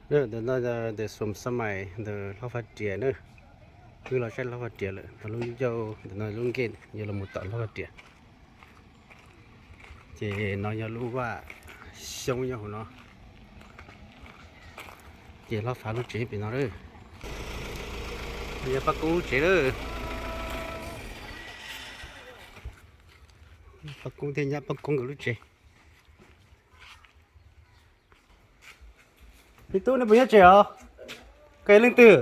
Ntawm no ntawm Xoom Xab Mais ntawm Hlob Fav Riam na. Wb los saib Hlob Fav Riam lawm, ntawm lub ncauj ntawm no lub nkeeg yuav los mus tom Hlob Fav Riam. Ces no yog lub vaj xyoob nyob hauv no. Ces Hlob Fav lub tsev pem no lawm. Yog Paj Koob lub tsev lawm. Paj Koob thiab nyab Paj Koob nkawd lub tsev. Me tub, nej puas nyob tsev os? Koj yog leej twg?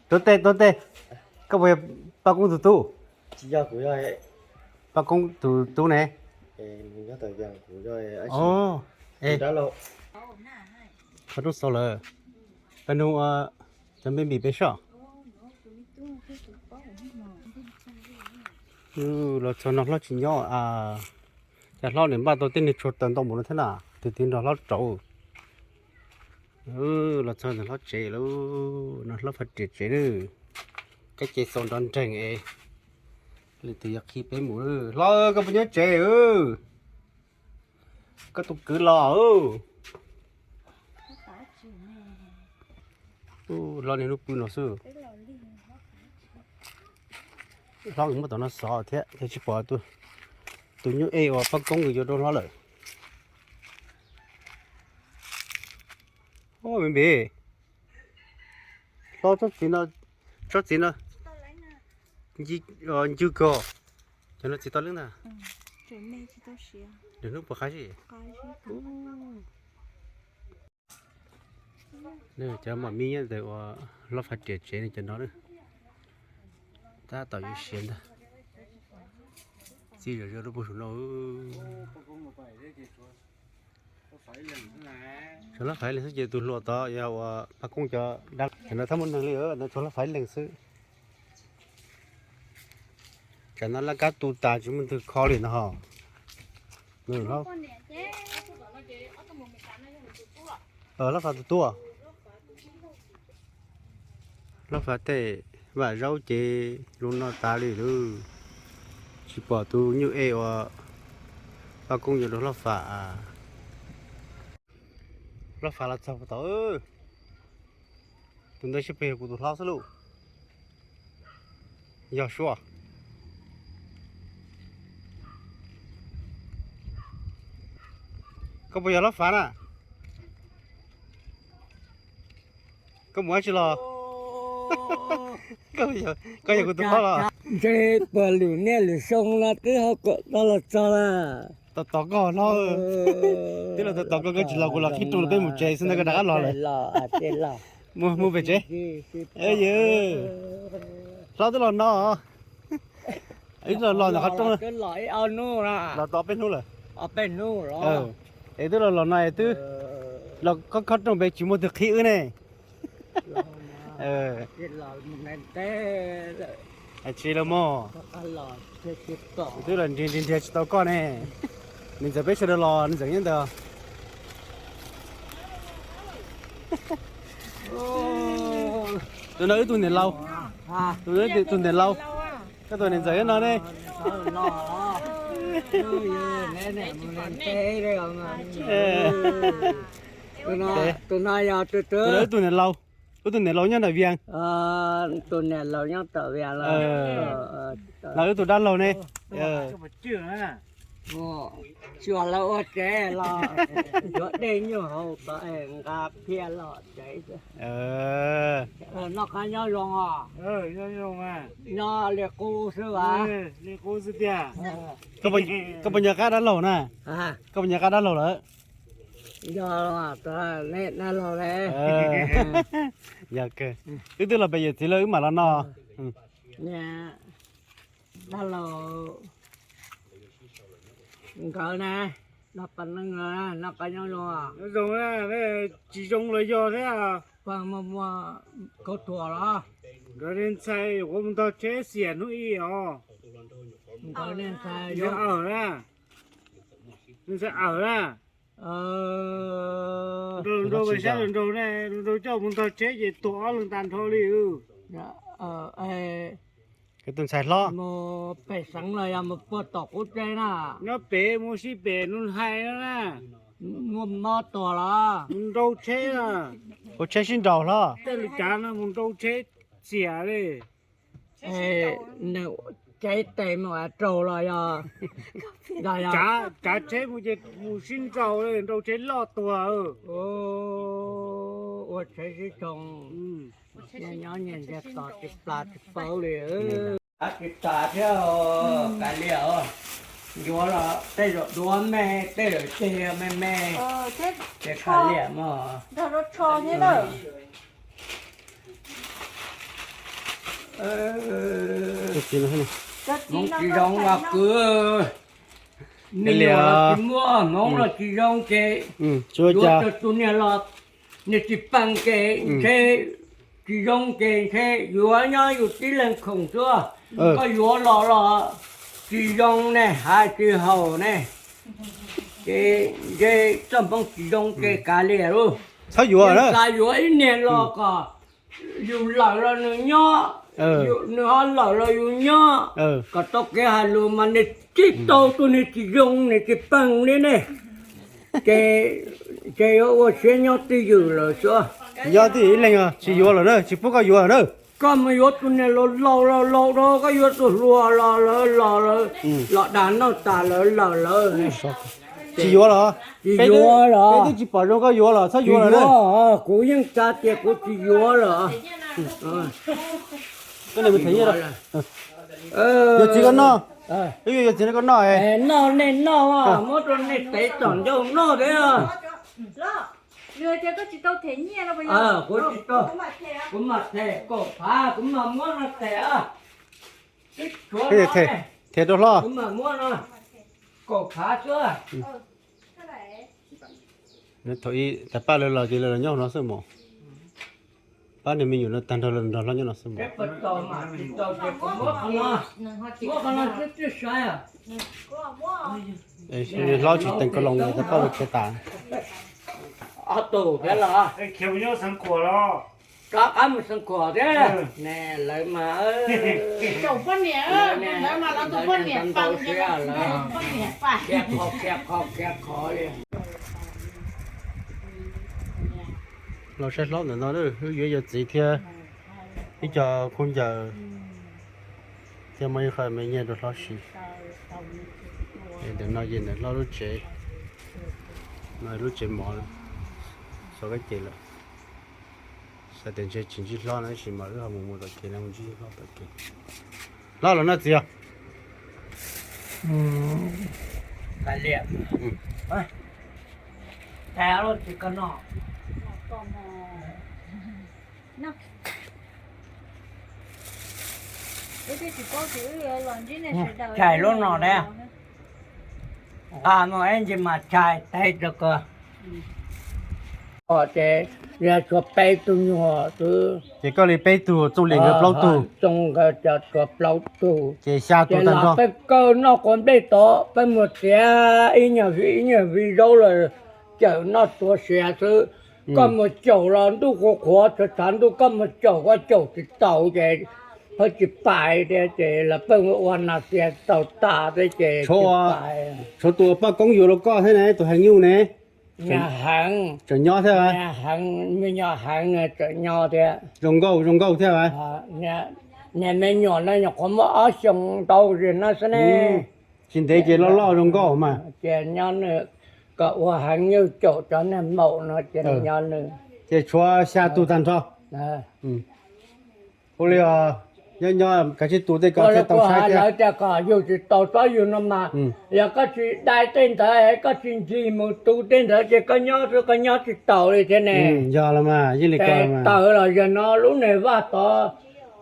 Tuav tes, tuav tes. Koj puas yog Paj Koob tus tub? Paj Koob tus tub ne. Qhov rooj xaus lawm. Peb nug cov npe npis peb soj. Los txog no hlob tsis nyob, cas hlob niam npaj tau tej niag tshuaj tawm ntau npaum no thiab na, tus twg nrog hlob rauv. Los txog ntawm hlob tsev lawm, no Hlob Fav Riam tsev lawm. Kab ce xaus nrov nreeg es leej twg yuav qhib peb mus. Hlob, koj puas nyob tsev? Koj tus kwv los. Hlob niag lub pw no xwb. Hlob muab tom no xov thiab, tsis pom tus nyuj ej uas Paj Koob nkawd yuav rau hlob lawm. Ub, me npe, hlob tsob txiv no, tsob txiv no ncw kawg. Cov no txiv tau leeb ntag. Lwm hnub puas qab zib? Cov mam mib nyob ntawm uas Hlob Fav Riam tsev ne, cov no tab tom yuav siav ntag. Txij zog zog lub puag saum no. Tshuav Hlob Fav ib leeg xwb ces tus hluas tod yog uas Paj Koob cov dab, tsam no txhob muaj neeg li, no tshuav Hlob Fav ib leeg xwb. Tsam no laj kab tu tas tsis muaj twg kho li no ho. Hlob Fav tus tub, Hlob Fav tej vaj zaub ces lub no tas li lawm. Tsis pom tus nyuj ej uas Paj Koob yuav rau Hlob Fav. Hlob Fav los txog puag tod. Tus ntawd sib peg yog kuv tus hlob xwb lauj. Yog suab. Koj puas yog Hlob Fav na? Koj mus dab tsi los? Koj yog kuv tus hlob los? Ntshe puas lwm niaj lwm xyoo no twb ho kom tau los txog na. Tos tos koj no. Twb los tos tos koj, koj tsis los kuv los qhib rooj rau peb mus tsev xwb ntag, koj rov qab los lawm. Mus, mus pem tsev. Hlob twb los no. Wb los los ntawm qhov rooj, los tau ob peb hnub lawm. Es twb los los no es twb los khob khob rooj pem tsis muaj twg qhib wb ne. Tsis los mog. Twb los nrhiav nrhiav nrhiav tsis tau koj ne. Niam ntxawm peb sawv daws los, niam ntxawm nyob ntawd. Tus no wb tus niam laus. Tus no tus niam laus. Koj tus niam ntxawm nyob no ne. Tus no wb tus niam laus. Wb tus niam laus nyob nram Vias. Tus niam laus nyob tom Vias los. No wb tus dab laug ne. Tsuas lawv ua tsev los yuav dej nyuj hauv tod es nqa phiaj los tsev. Noj qab nyob zoo os. Nyob li qub xwb as. Koj puas nco qab dab laug na? Koj puas nco qab dab laug lawm? Yog, dab laug le. Yog kawg. Wb twb los pem yawm txiv lawm wb mam los no. Dab laug nkawd na, noj qab nyob zoo. Nyob zoo na, tsis zoo los yog thiab. Muaj muaj kaub thuas los? Nkawd niag ntxhais yuav mus ntog tsheb xiam hnub ib os. Nkawd niag ntxhais yuav awm na. Niag ntxhais awm na. Nraug nraug pes sab nraug nraug ne, nraug nraug coj mus ntog tsheb ces tuag ob leeg tag nrho li. Tus ntxhais hlob mus pem xeev los yog mus puag tom qub tsev na? Nyob pem mus sib pem nus hais no na. Muaj mob tuag los? Mus nrau tsheb. Ua tsheb sib nraus hlo. Tej lus cav no mus nrau tsheb txias li. Tsheb tes mus raug los yog? Cav tsheb mus ces mus sib nraus li, nrau tsheb loj tuag. Ua tsheb sib tshoo. Nyob nyias ntiag tos tsis plas tsis paub li. Tsis tas thiab, kav liam os. Yuav los tej zaum duav me, tej zaum ceg me me, ces kav liam mog. Hmoov tsis zoo mas kwv, me nyuam los tsis muaj, hmoov los tsis zoo ces yuav rau tus niag los niag tsis peem ces ntshe tsis zoo ces ntshe yuav nyob yus tib leeg khoom xwb. Koj yuav los los tsis zoo ne, hais tsis haum ne, ces ntshe txoj hmoov tsis zoo ces kav liam lauj. Txhob yuav, kav yuav ib niag los kom yus lawm los nws nyob, nws ho lawm los yus nyob, kom tau kev hais lus mas nws tsis tau tus niag tsis zoo niag tsis peem li ne. Ces, ces yuav ua siab nyob twj ywm lawm xwb. Yog twj ywm ib leeg tsis yuav lawm na, tsis pub koj yuav lawm na. Koj mus yuav tus niag laus laus laus laus rau, koj yuav tus hluas los lawv los lawv los dag noj tas lawv lawm lawm. Tsis yuav los? Tsis yuav los. Peb twb tsis pom zoo koj yuav los txhob yuav lawm na. Kuv yeej xav tias kuv tsis yuav lawm. Koj niam mus them nyiaj rau yawg txiv koj noj. Wb yuav yawg txiv no koj noj. Noj nej noj, muab rau nej tev txom ncauj noj thiab. Kuv mam them kaum phav, kuv mam muab no them. Them rau hlob. Kaum phav xwb. Thaum ib tag pab lawv los ces lawv los nyob no xwb mas. Pab niag me nyuam no tag nrho lawv nrog hlob nyob no xwb mas. Hlob tsis teem ko loos tag pab lawv khiav tas. Rov qab mus xeev khuam thiab ne lawv mas. Poj niam, lawv mas lawv tus poj niam ntau siab lawm. Khiav qhov khiav qhov khiav qhov li. Los saib hlob ntawm no, wb yuav yawg txiv thiab ib co khaub ncaws thiab muaj ib qho me nyiaj rau hlob siv. Ntawm no ces ntawm hlob lub tsev, no lub tsev mov, xov kab ces lawm. Xav tias ntshe tsis ntsib hlob no tab sis mas wb ho mus mus tom kev no mus ntsib hlob tom kev. Hlob los noj txiv os. Chais lub no ne, nqa mus ib ntsis mas chais teg rau koj. Ces yog tshuav peb tug nyuag xwb. Ces koj li peb tug, Txooj Lis nkawd plaub tug. Txooj nkawd cov tshuav plaub tug. Ces xya tus tag nrho. Peb kawg noj quav nplej tod, peb mus txiav ib nyuag vij ib nyuag vij zaub los cawm noj tuav siav xwb. Koj mus caum los ntuj qhuav qhuav tshav tshav ntuj, koj mus caum koj caum tsis taus ces pheej tsis pais tias ces los pheej ua nas xias tau tas thiab ces tsis pais. Tshuav tus uas poj koob yuav rau koj thiab ne, tus Heev Nyuj ne. Niag Heev, tseem nyob thiab. Niag Heev, me nyuam Heev tseem nyob thiab. Zoo nkauj zoo nkauj thiab. Niag me nyuam no nyuam qhuav muaj ob xyoos ntau zim no xwb ne. Tsis ntev ces loj loj zoo nkauj mas. Ces nyob nws, kom ua Heev Nyuj caum cov niag maum no ces nyob nws. Ces tshuav xya tus tag nrho. Ua li os, nyob nyob kav tsij tu tej ko thiaj tau saib thiab. Lawv tias kom yug tsis tau tsob yug no mas, yog koj tsis dai tej ntawd, koj tsis ncig mus tu tej ntawd ces koj nyob xwb koj nyob tsis taus li thiab ne. Yog los mas, yeej li ko mas. Taws los yog no lub niag vaj tod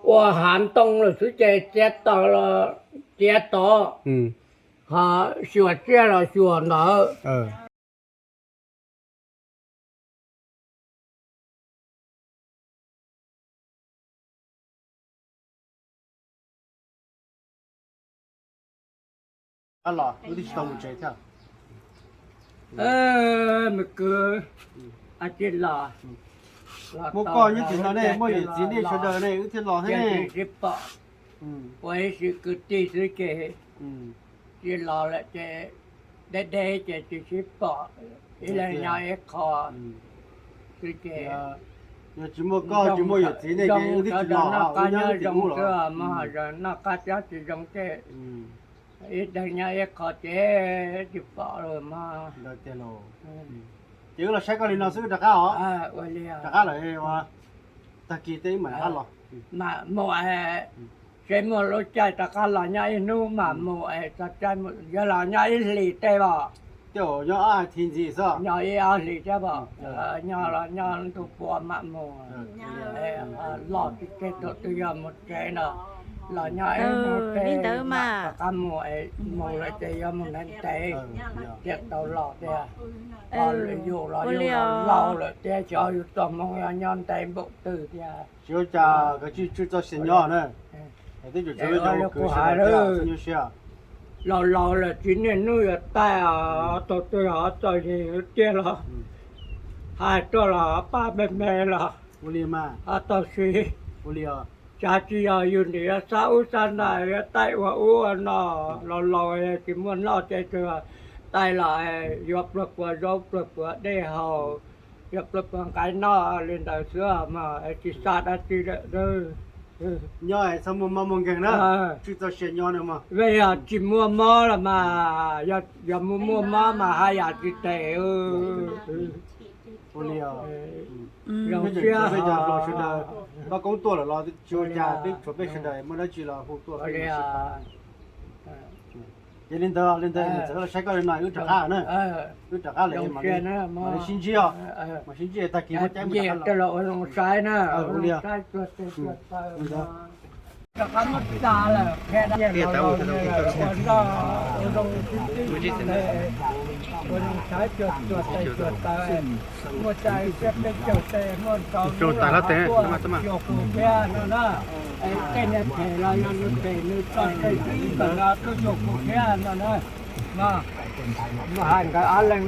ua hav ntoo lawm xwb ces txiav taws los txiav tod, ho xyuas tsiaj los xyuas ntawd. Los wb twb tsis tau mus tsev thiab. Me kwv, tsis los, muab koj nyob tim no ne, muaj yawm txiv nej sawv daws ne wb thiaj los thiab ne. Ua ib sim kwv tij xwb ces tsis los lawm ces deb deb ces tsis sib pom. Ib leeg nyob ib qho xwb ces yog tsis muaj koj tsis muaj yawm txiv nej ces wb twb tsis los, wb nyob wb tim ub los. Noj qab thiab tsis zoo ces ib leeg nyob ib qho ces tsis pom lawm mas. Ces wb los saib koj li no xwb rov qab os. Rov qab lawm, tag kis tej wb mam rov qab los. Mam mus es, seb muaj lub caij rov qab los nyob ib hnub mam mus es txog caij mus yog los nyob ib hlis tej los. Tej zaum nyob ob hais thiv ntxiv xwb. Nyob ib ob hlis thiab pom, nyob los nyob ntu pua mam mus. Los tsis tej thaum twg yog mus tsev no los nyob ib hnub tej mam rov qab mus es mus lawm ces yuav mus ntev ntev thiaj tau los tiag. Yus los yus laus lawm thiab xyov yus txoj hmoo yog nyob ntev npaum twg thiab. Tsis ua cas, koj tswj txoj sia nyob na. Twb tsuas tshuav peb cov ua kwv sawv daws thiab nyuaj siab. Laus laus lawm tsis niaj hnub yuav taij os, thaum twg ho txom nyem tiag los hais tuaj los pab me me los ho tau siv. Xyov tsis yog yus nim yuav xav ub xav no yuav taij ua ub ua no, laus laus tsis muaj noj ces tsuas taij los yuav pluag puas zaub pluag puas dej haus, yuav pluag puas nqaij noj li ntawd xwb mas tsis xav dab tsi lawm. Nyob txhob muaj mob muaj nkeeg na, tswj txoj sia nyob na mog. Vej yog tsis muaj mob los mas, yog muaj muaj mob mas haj yam tsis them. Ua li os. Peb cov hluas sawv daws, koj koob tuaj lawm los tsis ua cas, peb tshuav peb sawv daws muaj dab tsi los hu tuaj. Ces li ntawd, li ntawd txawm los saib koj li no wb rov qab na. Wb rov qab lawm mam li sib ntsib os. Mam sib ntsib tag kis muaj caij mus rov qab los. Ua zoo saib na, ua zoo saib tsuag tes tsuag taw. Rov qab muab tsa lawm, qhia dab ua zoo tib tib, ua zoo saib tsuag tsuag tes tsuag taw. Muaj tsa siab peb caug tes muaj ntau lub los tuaj xyuas kuv thiab no na. Es tej niag phem los yog nws phem nws tso tseg ib ntawm no tuaj xyuas kuv thiab no na. Mas hais nkawd ob leeg